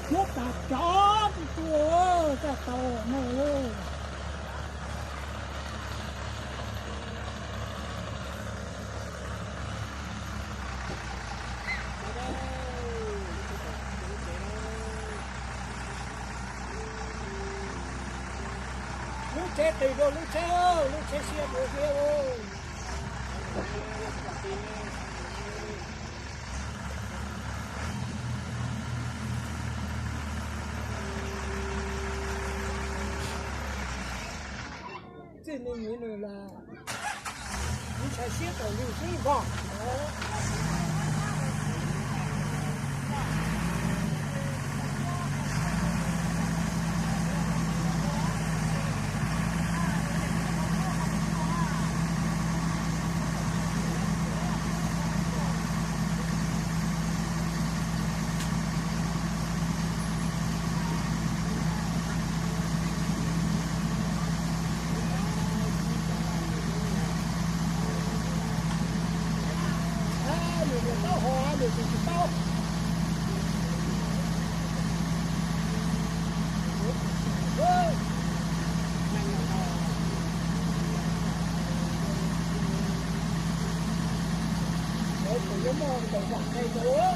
Thiab tas tsov tu tu, tau tau no. Lub tsheb qis rau lub tsheb, lub tsheb siab dua siab. Txij li nws los ntshai siab rau lwm xwb vog. Nws niam paub ho nws tus tsis paub. Tus yuav muaj tus vam qe rau.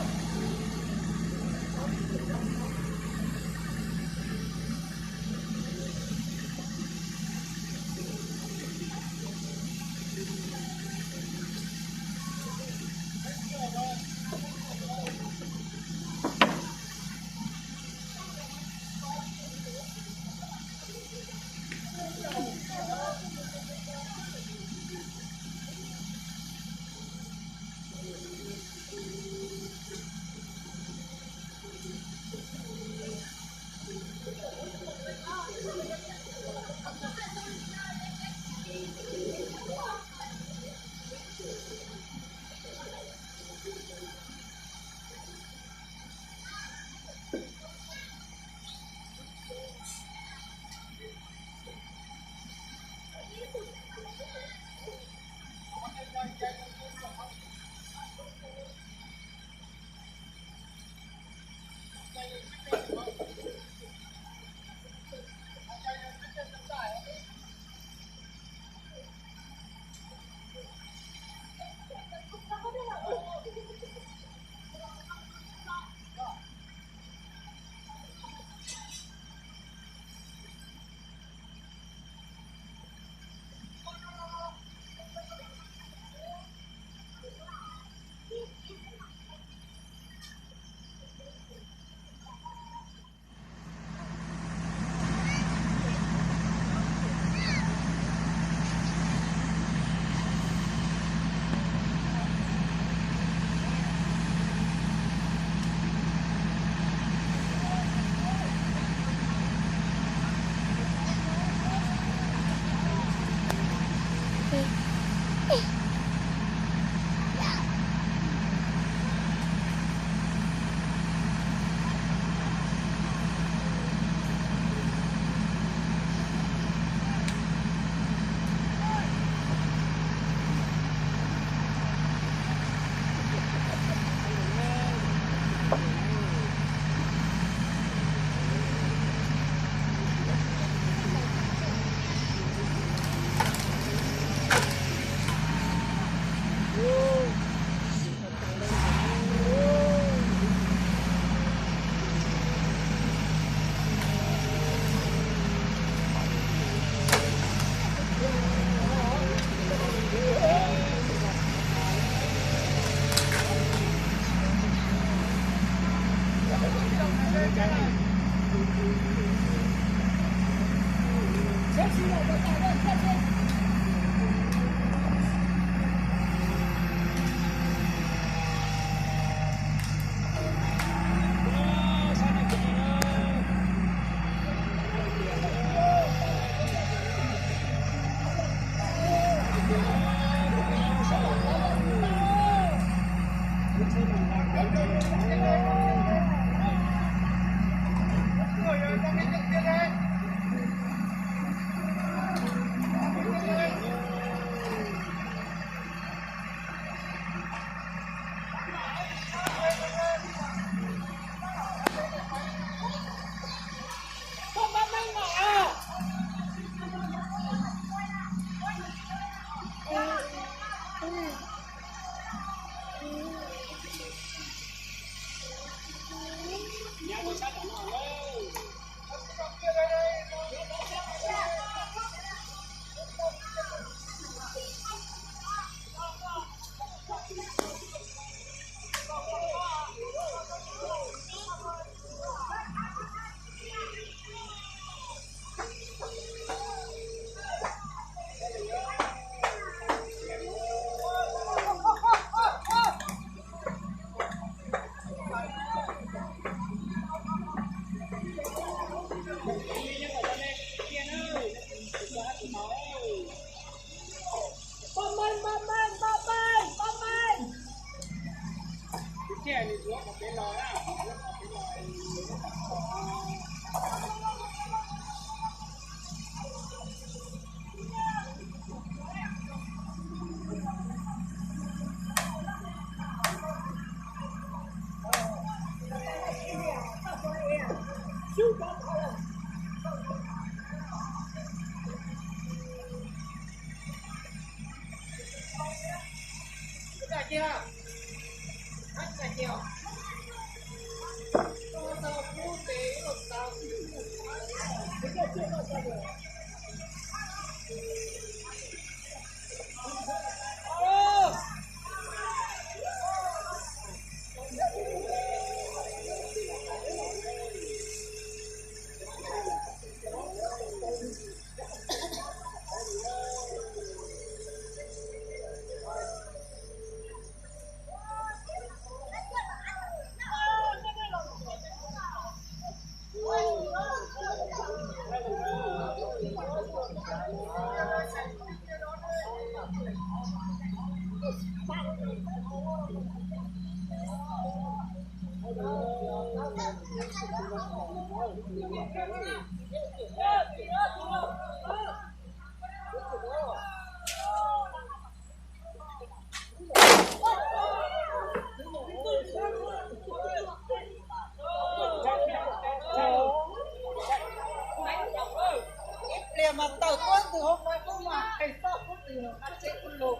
Ib pliag mas tawm tuaj ntws hauv no kuj mas hais txoj kuj ntws hauv qab tsev kuj lus.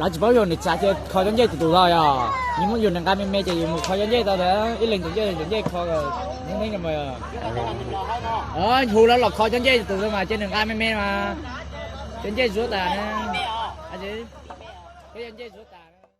Lawv tsis paub yog nws txav ces kho cov ncej tus tus tau yog, yus muab yus nws nqa me me ces yus mus kho cov ncej tau ntawd, ib leeg tus ncej tus ncej kho, hu lawv los kho cov ncej tus tus mas ces nws nqa me me mas cov ncej zuav tas, cov ncej zuav tas.